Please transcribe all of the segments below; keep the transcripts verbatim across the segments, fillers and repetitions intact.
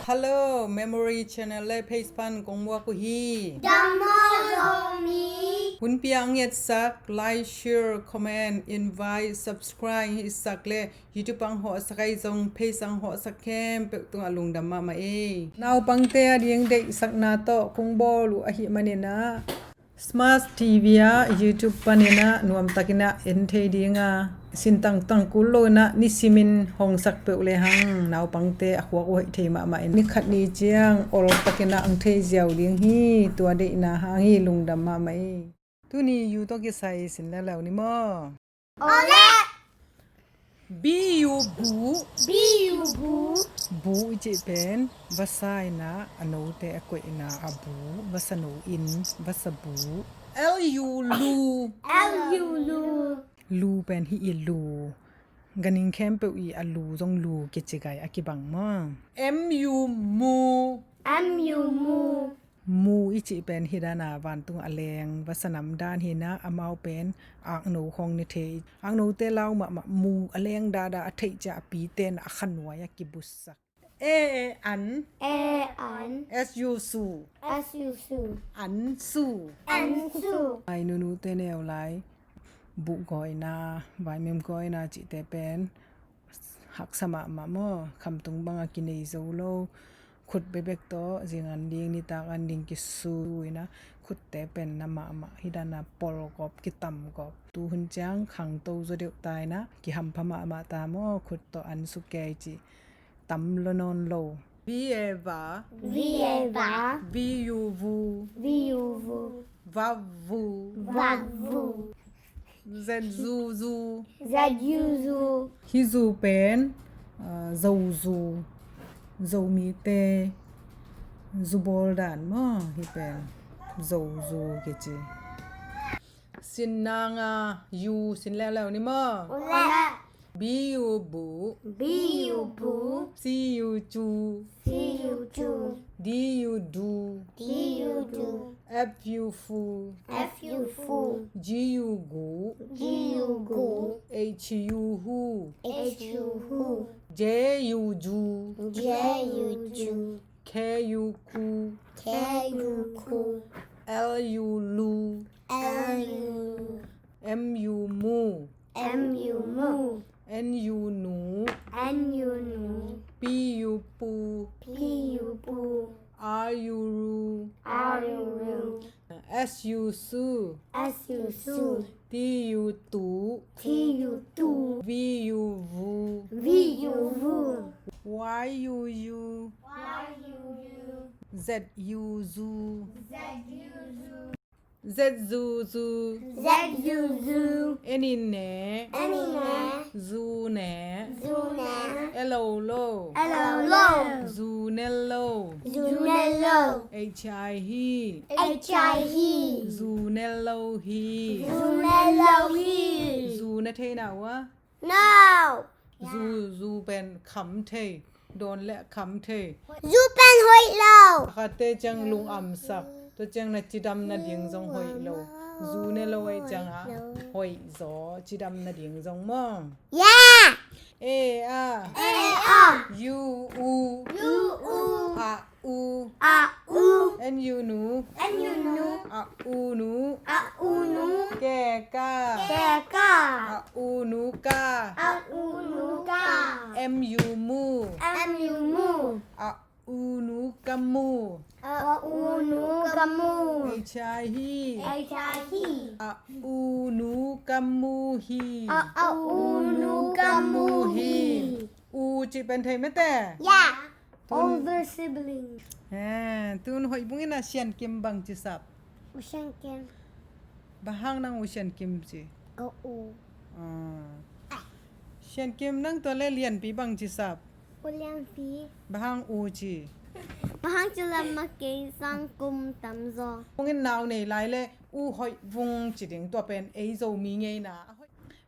Hello, Memory Channel le page pan kong muak uh hi. Dam maw Zomi? Hun pia ang ngetsak, like, share, comment, invite, subscribe hihsak le YouTube ang hawhsak ahi zong page ang hawhsak khempeuh tungah lungdam mahmah ei. Naupangte a ding deihsakna tawh kong bawl uh ahih maninah Smart T V ah YouTube paninah nuamtakinah en thei dinga, sintang tangkul loinah nisimin hongsak peuh lehang naupangte a khuak uh hoih thei mahmah in, ni khat ni ciang oltakinah ang thei ziau ding hi. Tua deihna hang hi. Lungdam mahmah ei. Tuni yu tawh kisai sin leuleu ni maw? Awle. B U bu. B U bu. Bu i cih pen vasa inah a note a koihna a bu, vasa no in, vasa bu. L U lu. L U lu. Lu pen hih i lu. Ganhing khempeuh i a lu zong lu kici gai a kibang maw? M U mu. M U mu. Mu i cih pen hih dana vantung a leng vasa nam dan hinah, amau pen akno khawng ni thei. Aknote lau mahmah, mu a leng dada a theih ciah a pite na a khanuai a kibussak. A, an. A, an. S U su. S U su. An su. An su. Ai nunute neu lai buh gawina, vaimim gawina cihte pen haksa mahmah maw? Khamtung banga kinei zo lo. Khut bekbek tawh zingan ding nitak an ding kisu inah khutte penna mahmah hih dana polgawp kitamgawp. Tuhun ciang khangto zaw deuh ta inah kihampha mahmah ta maw? Khut tawh an su kei cih tam lo nawn lo. V a va. V a va. V U vu. V U vu. Va vu. Va vu. Z U zu. Z U zu. Hih zu pen, ah, Zo zu. Zomite zu bawl dan maw? Hih pen Zo zu kici. Sin nanga U sin leuleu ni maw? Ule. B U bu. B U bu. C U cu. C U cu. D U du. D U du. F U fu. F U fu. G U gu. G U gu. H U hu. H U hu. J U ju. J U ju. K U ku. K U ku. L U lu. L U lu. M U mu. M U mu. N U nu. N U nu. P U pu. P U pu. R U ru. R U ru. S U su. S U su. T U tu. T U tu. V U vu. V U vu. Y U yu. Y U yu. Z U zu. Z U zu. Z U zu. Z U zu. N I ne. N I ne. Zu ne. Zu ne. L O lo. L O lo. Zu ne lo. Zu ne lo. H I hi. H I hi. Zu ne lo hi. Zu ne lo hi. Zu na thei na ua? No. Zu, zu pen kham thei. Dawn le kham thei. Zu pen hoih lo. A khatte ciang lung amsak. Tua ciang na cidam nading zong hoih lo. Zu ne lo ei ciangah hoih zaw cidam nading zong maw? Yeah. A, a. A, a. U, u. U, u. A, u. A, u. N U nu. N U nu. A, u nu. A, u nu. Ke ka. Ke ka. A, u nu ka. A, u nu ka. M U mu. M U mu. A, u nu ka mu. A, u nu ka mu. H I hi. H I hi. A, u nu ka mu hi. A, a, u nu ka mu hi. U cih pen thei mete? Yeah. Tun older sibling. Eh, tun hoih bungin a Sian Kim bang ci sap? U Sian Kim. Bang hang nang U Sian Kim ci? Ka u. Ah. Sian Kim nang tua le Lianpi bang ci sap? U Lianpi. Bang hang u ci? Bang hang ci lam ma kei sang kum tam zaw. Bungin nau nei lai le u hoih vung ci ding, tua pen ei Zomi ngeina.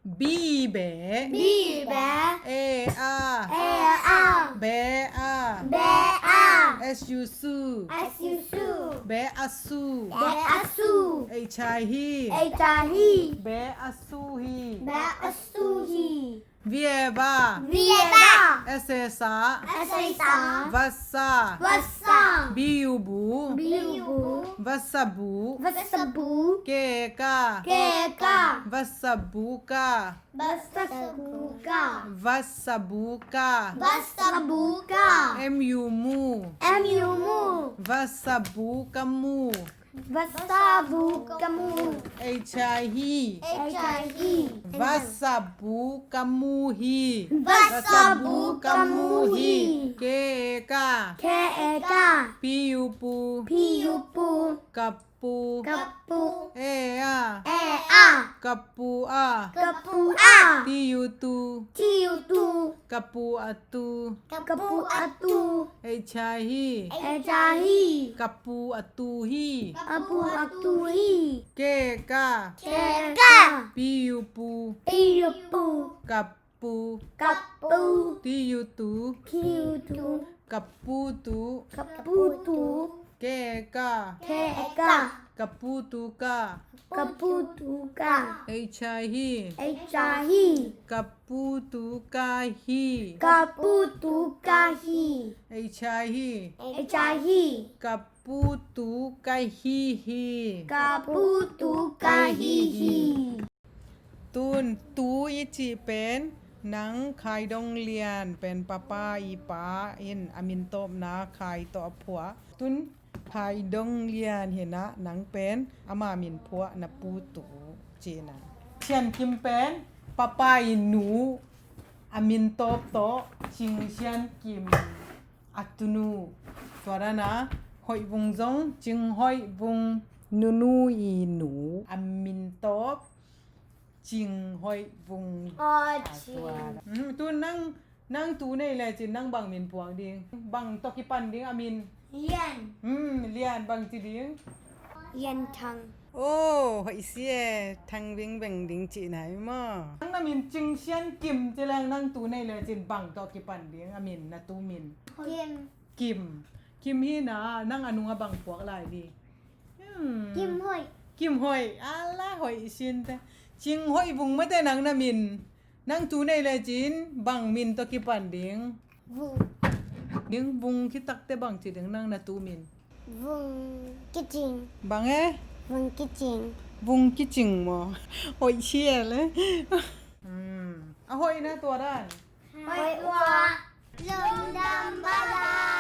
B be. B be. A a. A a. Be a. Be a. S U su. S U su. Be a su. Be a su. H I hi. H I hi. Be a su hi. Be a su hi. V a va. V a va. Esesa. Esesa. Vasa. Vasa. Biubu. Biubu. Vasabu. Vasabu. Keka. Keka. Vasabuka. Vasabuka. Vasabuka. Vasabuka. Mumu. Mumu. Vasabukamu. Vasabukamu. Hi. Hi. Vasabukamu hi. Vasabukamu hi. Keka. Keka. Piupu. Piupu. Kapu. Kapu. Ea. Ea. Kapua. Kapua. Tiutu. Tiutu. Kapuatu. Kapuatu. Hi. Hi. Kapuatu hi. Kapuatu hi. Keka. Keka. Piupu. Piupu. Kapu. Kapu. Tiutu. Tiutu. Kaputu. Kaputu. Keka. Keka. Kaputuka. Kaputuka. Hi. Hi. Kaputuka hi. Kaputuka hi. Hi. Hi. Kaputuka hi hi. Kaputuka hi hi. Tun tu i cih pen nang Khai Dong Lian pen papa i pa in a min tawpna Khai tawh a phuah. Tun Khai Dong Lian hi na, nang pen ama min phuah na pu tu cihna. Sian Kim pen papa i nu a min tawp tawh Cing Sian Kim a tunu. Tua dan a Hoih Vung zong Cing Hoih Vung nunu i nu a min tawp Cing Hoih Vung. Aw, a, tua Cing. Tua dan. Hmm, tu nang, nang tu nei lecin nang bang min phuak ding? Bang tawh kipan ding a min? Lian. Hmm, Lian, bang ci ding? Lian Thang. Oh, hoih si e, Thang Ving Veng ding cihna hi maw? Nang na min Cing Sian Kim ci leng nang tu nei lecin bang tawh kipan ding a min, na tu min? Kim. Kim. Kim hi na, nang a nung a bang phuak lai ding? Hmm. Kim Hoih. Kim Hoih. Ala hoih sin te. Cing Hoih Vung mate nang na min. Nang tu nei lecin bang min tawh kipan ding? Vung. Ding Vung kitakte bang ci ding nang na tu min? Vung Kicing. Bang e? Vung Kicing. Vung Kicing maw? Hoih si e le. Hmm. A hoih na tua dan. Hoih ua. Lungdam bala.